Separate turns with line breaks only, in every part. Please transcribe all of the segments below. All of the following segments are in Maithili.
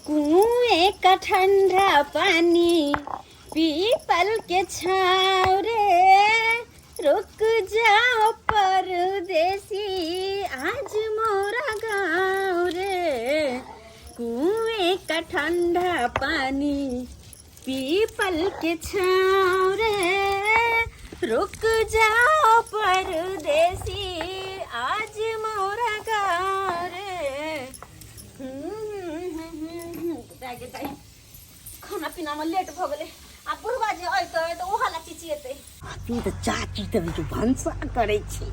कुएं का ठंडा पानी पीपल के छाँव रे, रुक जाओ परदेसी आज मोरा गाँव रे। कुएं का ठंडा पानी पीपल के छाँव रे, रुक जाओ परदेसी आज मोरा गाँव रे। खाना पीना में लेट भऽ गेलै आ बुढ़वा जे अयतै तऽ ओहो ला चिचियेतै।
तू तऽ चाची तऽ जो भनसा करै छी,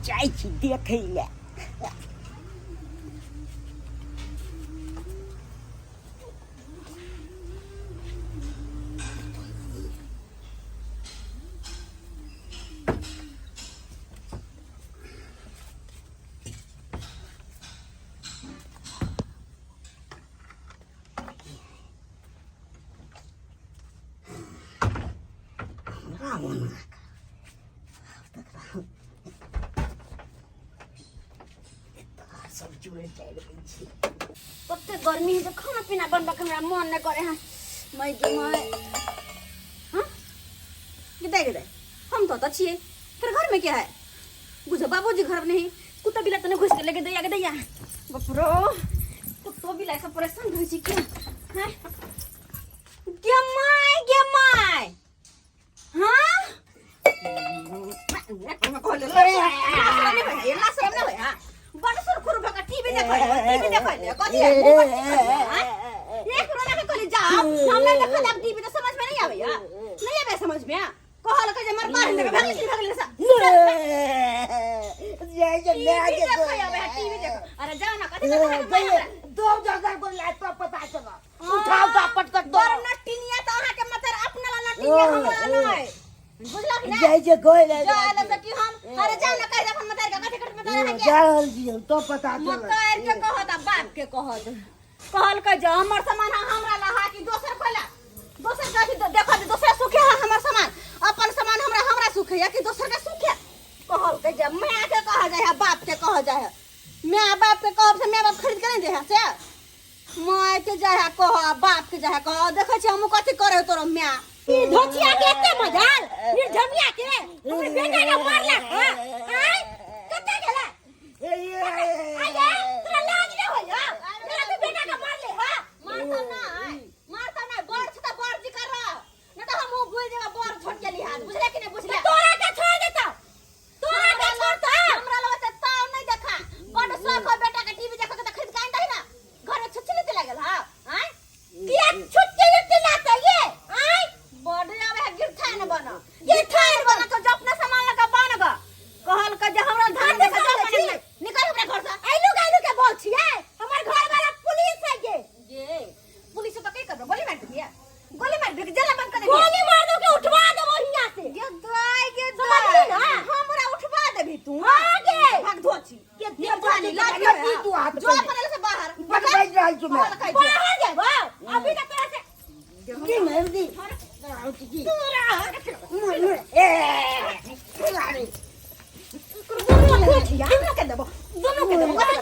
जाइ छी देखै लए। हमरा मना कर सब चूड़े चारि दै छी।
कते गर्मी है जे खाना पीना बनबऽ के हमरा मन नहि करे है। मैं गे मैं हाँ गे गे हम तो छियै, फिर घर में क्या है? बुझो बाबूजी घर में नहीं, कुत्ता बिला तो नहीं घुस गेलै। गे दैया गे दैया, बाप रो, कुत्तो बिला सब परेशान रहै छै। क्या हैं गे my गे my? हाँ बड़ सुर खुर भका टीवी देखै, टीवी देखै ले कथि है? मोबाइल देखै ले, हाँ? एक रोना के कहली जाओ, हम नहीं देखल आब टीवी तो समझ में नहीं आवे, नहीं आवे समझ में। कहल के जे मर पार देखे भागली भागली सा
जय जय
टीवी देखै आवे है, टीवी देख। अरे जाओ ना, कथि देखै है?
दो जगह को लैपटॉप पता चला, उठाओ ता पटकट दो।
गरम न टिनिया त अहाँ के मतलब अपना ला टिनिया, हमरा नहीं बुझलक ना।
जय जय गोय ले
जाए से कि हम। अरे जाओ ना, कह दे अपन मतार के कथि कट मतार है के
जा रहल छी हम तो पता चल
मतार के कहत आ बाप के कहत। कहल के जो हमर सामान हमरा ला हा कि दोसर कोला दोसर का भी देखो जे दोसर सुखे है हमर सामान, अपन सामान हमरा हमरा सुखे या कि दोसर का सुखे? कहल के जे माय के कह जाय है, बाप के कह जाय है। माय बाप के कहब से माय बाप खरीद के नहीं दे है से? माय के जाय है कह, बाप के जाय है कह। देखै छी हम कथि करे तोरो माय।
ई धोचिया के एते मजाल, निर्धमिया के हमर बेटा के मारलक। हां आय कते गेला? आये तोरा लाज नै होय? तोरा तू बेटा के मारले? हां
मारता नहीं, मारता नहीं। बड़ छ त बड़ जी कर रहा न त हम भूल जेबा बड़ छोट के लिहाज, बुझले कि नहीं बुझले?
तोरा के छोड़ देता, तोरा के छोड़ता।
हमरा लगे त ताव नहीं देखा, बड़ शौक हो बेटा के टीवी देखो के त खरीद के आन दही ना। घर में छुच्छी लेते लागल। हां आय
किया छुट्टी लुट्टी लाता ये? आय
बड़ आवे है गिरथा न बना, गिरथा न बना तो जो अपना सामान लगा बन गा। कहल के जे हमरा
धान
धान देखा
देखा
जा
छी।
निकल हमरा घर से।
आइलू गाइलू के बोल छियै, हमर घर वाला पुलिस है ये।
ये पुलिस तो की करबो? गोली मार दिया, गोली मार दिया, जेल बंद कर दे।
गोली मार दो के उठवा देबो हियां से।
गे दाई गे
समझली
दाई
ना?
हमरा उठवा देबी तू?
हाँ गे।
भाग धोची
के
निर्धनी लाज
के
नहीं
तू हाथ
जो अपन से बाहर
बटबै रहल छी मैं।
कहल कहै छै।
बाहर जेबो अभी त तोरा से
की मार दी की
तोरा
ए
दुनू के देबो, दुनू के देबो।
तोरा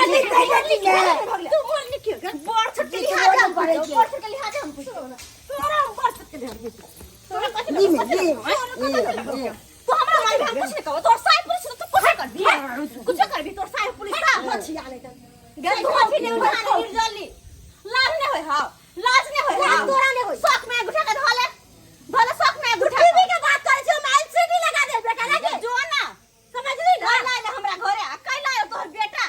नहीं, नहीं, नहीं,
तू बोल निकल
बड़ छोट के लिहाज हम
करै
पूछो,
छियै।
बड़ छोट के लिहाज हम पूछो।
तोरा हम बड़ छोट के ध्यान पूछो।
तोरा कथी
दी
लगौ?
में
कथी
दी
लगौ? तोरा कथी लगौ? तू हमरा मारबी, हम कुछ नहीं कहबो। तोर साहेब पुलिस तो तू कुछ करबी, कुछ करबी। तोर साहेब पुलिस सा
धोचिया ले त
गेल धोछी ने उठा ने गिर जल्दी। लाज नहीं होय हां, लाज नहीं होय।
लाज तोरा नहीं होय।
शौक में अंगूठा के धोले धोले, शौक में अंगूठा।
टीवी के बात करै छी, हम एलसीडी लगा दे बेटा लगे
जो ना
समझली ना?
कैला आइला हमरा घरे आ कैला आयल तोहर बेटा?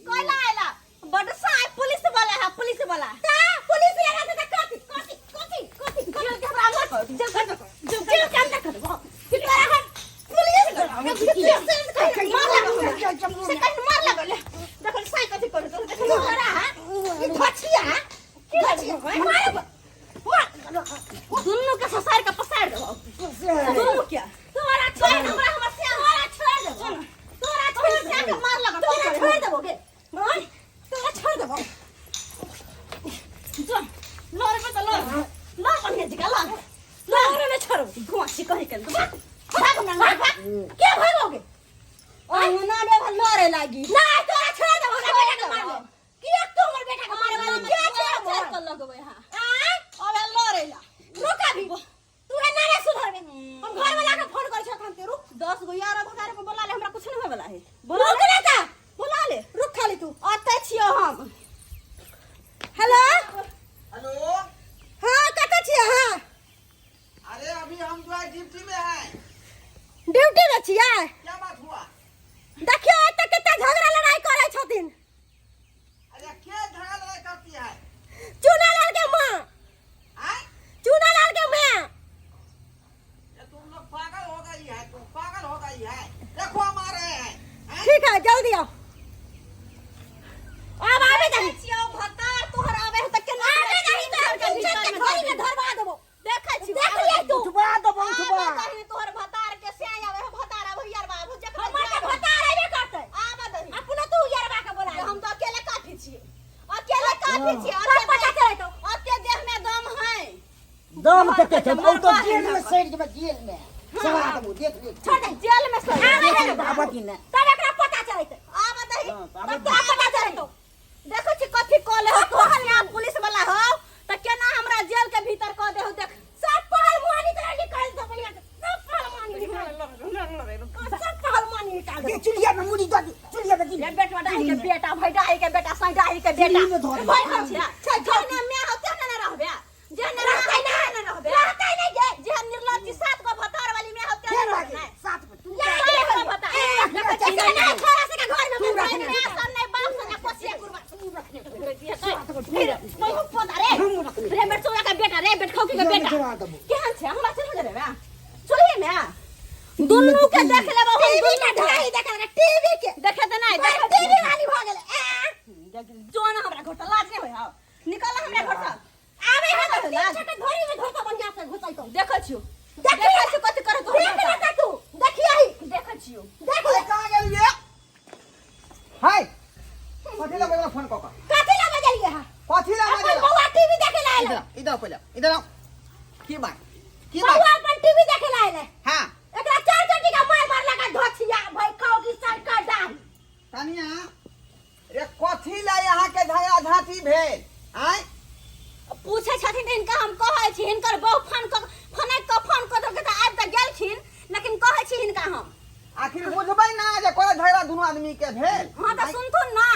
कैला आइला? बड साहेब पुलिस वाला है, पुलिस वाला।
ता पुलिस लगा दे त कथी कथी कथी कथी?
जेल के हमरा अंदर कर, जेल कर, जेल
जेल के अंदर कर देबो कि तोरा हम पुलिस
मार लगल से कहीं मार लगल। देखल साई कथी करे तोर, देखल
तोरा ई धोचिया धोचिया मारब मार।
दुन्नू के ससार के पसार देबो दुन्नू के।
तोरा छोड़
हमरा हमर से
तोरा छोड़ देबो, तोरा छोड़
से के मार लगल।
तोरा छोड़ देबो गे, हां तोरा छोड़ देबो।
जो लड़ पे तो लड़, लड़ बढ़िया जी का लड़,
तोरा ने छोड़ो।
धुआं छी कहीं के भाग, भाग हमरा, भाग भाग।
के भागोगे?
अंगना में भल लड़े लागी।
ना तोरा छोड़ देबो, हमरा बेटा के मारले किया तू? हमर बेटा के मारे वाला के छै?
चल कर लगबै। हां,
आय
अबे लड़े ला।
रुक, अभी तू एना नहीं सुधरबे। हम घर वाला के फोन करै छो अखन, रुक।
10 गो यार भगारे को बोला ले, हमरा कुछ नहीं होय वाला है।
रुक ना ता,
बोला ले।
रुक खाली तू।
अतै छियो हम।
हेलो।
हेलो।
हाँ, कतऽ छियै अहाँ?
अरे, अभी हम जो है ड्यूटी में हैं।
ड्यूटी में छियै?
क्या बात हुआ?
देखियौ, एतऽ कते झगड़ा लड़ाई करै छथिन।
अरे, क्या झगड़ा लड़ाई करती है?
चुनालाल के माँ।
आय?
चुनालाल के माँ।
ये तुम लोग पागल हो गई है, तुम पागल हो गई है। देखो, हम आ रहे हैं, हैं?
ठीक है, जल्दी आओ। आब आबे दही।
छियो भतार तोहर आबे है त केना?
आबे दही तो हम तीन चार के घड़ी में धरवा देबो।
देखै छियो।
देख लियै तू।
उठबा देबो, उठबा।
आबे दही तोहर भतार के से आवे है, भतार आबे, यार बाबू जखन
हमर तऽ भतार अयबे करतै।
आबे दही।
अपनो तू यरबा के बोला।
हम तो अकेले काफी छियै, अकेले काफी छियै।
सब पता चलै तो।
अते देह में दम है।
दम कते छै? ओ तो
मरबा है
जेल में
ना।
सड़ि जेबै, जेल में सड़ा देबो, देख ले।
छोड़ दे, जेल में सड़।
आबे
देख
है
ले
ना।
बाबा की ने।
तब एकरा पता चलतै।
आबे दही।
हाँ, तऽ आबे
तब तोरा पता चलतौ।
देखै छी कथी कऽ ले हो तोहर। यहाँ पुलिस वाला हो त केना हमरा जेल के भीतर कऽ दे हो, देख।
सब पहलवानी तोरा निकाल दो बढ़िया से। सब पहलवानी निकाल, सब पहलवानी निकाल
दे
दो।
चुलिया में मुड़ी दे, चुलिया में दी।
रे बेटवा डाही के बेटा, भाई डाही के बेटा, साई डाही के बेटा।
चुल्ही में धऽ दे।
भाई हम छिया जहने मैं हो तेहने न रहबे, जेहने
रहतै
रहतै
नहि।
ने रहबे।
रहतै नहि गे।
जेहन निर्लज्ज सात गो भतार वाली मैं हो तेहने
फेर
रहबे
लागे
नहि।
साथ में तू।
या
सात गो भतार।
रखने
एकरा नहि छोड़ा सके घर में।
तू रखने।
मैं सब नहि बाप से कोसिया कुरबा।
तू रखने।
सात गो रे रे बेटचौड़ा के बेटा, रे बेटखौकी के बेटा,
चढ़ा देबो।
केहन छै? हमरा चढ़ देबे चूल्ही में, दुनू के देख लेबो हम।
टीवी
दुनू
के
के
ढाई देख रे, टीवी के
देखे त नहीं।
देख, टीवी वाली भऽ गेलै। ए
जो ना हमरा घर से, लाज नहीं होय हौ? निकल हमरा घर से।
आबे है तऽ तीन
लाज।
छटा घड़ी में धोता बढ़िया से घुसैतौ।
देखै छियो।
देखिए।
देखै छियो कथी करे तोहर।
देख ले तू, देखिए।
देखै छियो।
देख
अरे
ले।
कहाँ गेलिए हाय? कथी ला बजला फोन कऽ कऽ?
कथी ला बजलिए है?
कथी ला
अपन
बजला?
बौआ टीवी देखे ला
इधर
आयल।
आओ, इधर आओ, पहिले इधर आओ। की बात, की बात?
बौआ अपन टीवी देखे ला आयल।
हाँ।
एकरा चार चटी का मार मार लगा धोछिया भाई खाओ की सरकार डाही।
कनिया रे, कथी ला यहाँ के झगड़ा झांटी भेल आय?
पूछै छथिन तऽ हिनका हम कहै छी, हिनकर बहु फोन कऽ फोन कऽ फोन कऽ देलकै तऽ आबि तऽ गेलखिन, लेकिन कहै छी हिनका हम।
आखिर बुझबै ना जे कोना झगड़ा दुनू आदमी के भेल।
हाँ तऽ सुनथुन ना,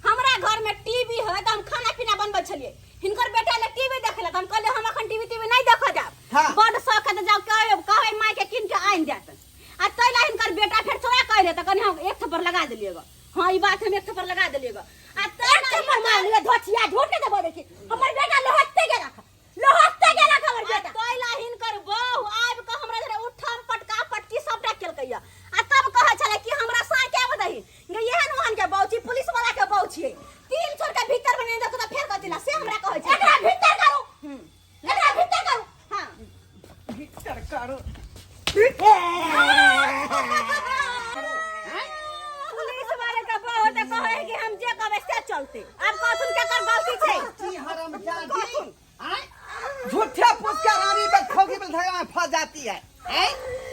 हमरा घर में टीवी है तऽ हम खाना पीना बनबै छलियै। हिनकर बेटा ले टीवी देखे ला तऽ हम कहलियै, हम अखन टीवी टीवी नहीं देखऽ जाब।
हाँ।
बड शौक है तऽ जाउ, कहबै कहबै माय के कीन के आनि देत। आ तै ला हिनकर बेटा फेर चोरा कहले तऽ कनि हम एक थप्पड़ लगा देलियै गो। हाँ, ई बात हम एक थप्पड़ लगा देलियै गो। आ तै
एक थप्पड़ मार लियो धोछिया, झूठ के देबो। देखी, हमर बेटा लोहते गेला, लोहते गेला हमर बेटा।
तै ला हिनकर बहू आबि कऽ हमरा जरे उठम पटका पटकी सबटा केलकै। आ तब कहै छलै कि हमरा साँय के आबऽ दही गे, एहन ओहन के बहू छी, पुलिस वाला के बहू छियै, 300 के भीतर बने देखो तऽ फेर कथी ला से हमरा कहै छै।
एकरा भीतर करू।
एकरा भीतर करू। हाँ।
भीतर करू।
पुलिस वाले के बहू तऽ कहै है कि हम जे कहबै से चलते। आब कहथुन केकर गलती छै?
की हरामजादी आय, झूठे पूछ के रानी पे खोगी में झगड़ा में फंस जाती है, हैं?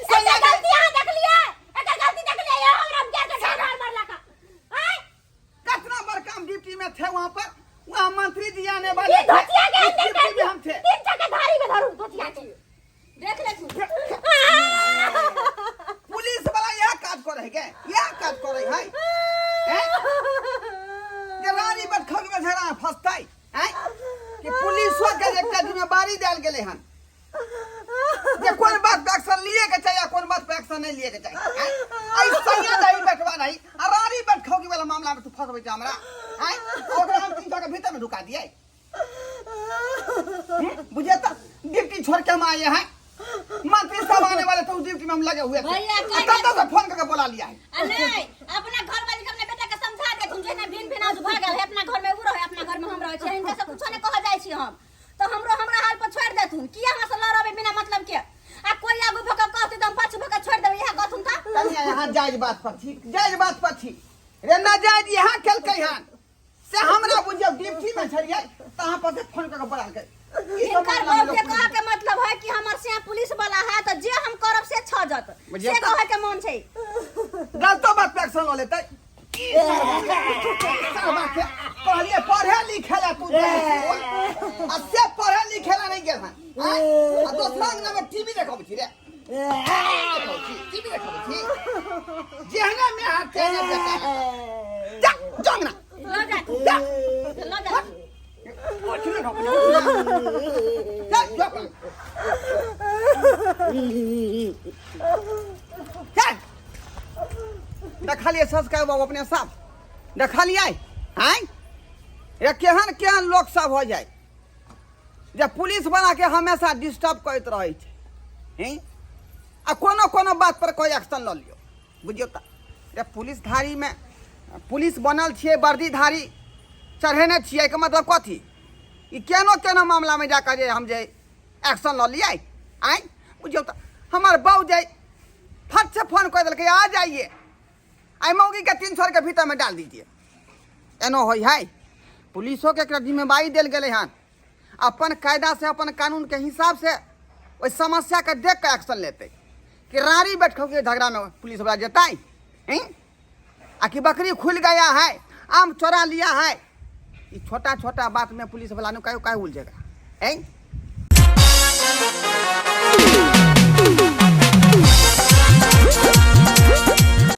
एकर गलती अहाँ देखलियै? एकर गलती देखलियै? ये हमरा के के ढाढ मारलक आय।
कितना बड़का हम ड्यूटी में थे वहाँ पर, वहाँ मंत्री जी आने वाले
ये
थे।
धोतिया के
उस
अंदर
ड्यूटी में हम थे।
तीन चक्का धारी में धरू धोतिया के।
देख ले तू।
पुलिस वाला यह काज करे है के, यह काज करे है, हैं? जे रानी पर खोगी में झगड़ा में फंसतै, हैं? कि पुलिसो के एकटा जिम्मेवारी देल गेलै हन जे कोन बात पे एक्शन लिए के चाहिए आ कोन बात पे एक्शन नहीं लिए के चाहिए, हैं? ऐ सैया दही बैठवा नहीं आ रानी बैठ खोगी वाला मामला में तू फंसबै छै हमरा, हैं? ओकरा हम 300 के भीतर में ढुका दिए। बुझे तो ड्यूटी छोड़ के हम आए हैं, मंत्री साहब आने वाले थे, उस ड्यूटी में हम लगे हुए थे।
भैया,
आ तब तक से फोन करके बुला लिया है।
आ नहीं, अपना घर वाली के अपने बेटा के समझा देथुन जे ना भिन भिन आज भागल है। अपना घर में उ रहे, अपना घर में हम रहे छियै। हिनका से कुछो नहीं कहल जाइ छी हम तो हमरो हमरा हाल पर छोड़ देथुन। किया हमरा से लड़बे बिना मतलब के? आ कोई आगू भऽ के कहतै तऽ हम पाछू भऽ के छोड़ देबै, इएह कहथुन तऽ।
कनिया, यहाँ जायज बात पर छी, जायज बात पर छी रे। ना जायज यहाँ केलकै हन से हमरा बुझियौ। ड्यूटी में छलियै तहाँ पर से फोन करके बोलालकै। ई सब
हिनकर
मामला में
बाप के
लोग
कहे के मतलब है कि हमर से पुलिस वाला है तो जे हम करब से छजत,
बुझियौ
से
तऽ।
कहे के मन छै।
गलतो बात पे एक्शन लऽ लेतै। ई सरवा के कहलिए पढ़े लिखे ला तू जा स्कूल, आ से पढ़े लिखे ला नहीं गेल हन, आँय? आ दोसरा अंगना में टीवी देखबै छी रे, टीवी देखबै छी, जेहने में हाथ तेहने बेटा। जा जा अंगना।
लऽ जा।
जा।
लऽ जा।
उठ ने ढोकने, जा जा जा। देखलियै संस्कार बाबू अपने साफ देखलियै आँय रे, केहन केहन लोक सब हो जाय जे पुलिस बना के हमेशा डिस्टर्ब करैत रहै छै, हैं? आ कोनो कोनो बात पर कोई एक्शन लऽ लियौ। बुझियौ तऽ रे, पुलिसधारीमे पुलिस बनल छियै, वर्दीधारी चढ़ेने छियै के मतलब कथी? ई केनो केनो मामलामे जाकऽ जे हम जे एक्शन लऽ लियै, आँय? बुझियौ तऽ हमर बहू जे फट से फोन कऽ देलकै, आ जाइए, आइ मौगी के 300 के भीतर में डाल दीजिए। एनो होइ है? पुलिसो के एकरा जिम्मेवारी देल गेलै हन, अपन कायदा से, अपन कानून के हिसाब से ओहि समस्या के देख के एक्शन लेतै कि राड़ी बैठ के झगड़ा में पुलिस वाला जेतै, हैं? आ कि बकरी खुल गया है, आम चोरा लिया है, ई छोटा छोटा बात में पुलिस वाला ने काहे काहे उलझेगा, हैं?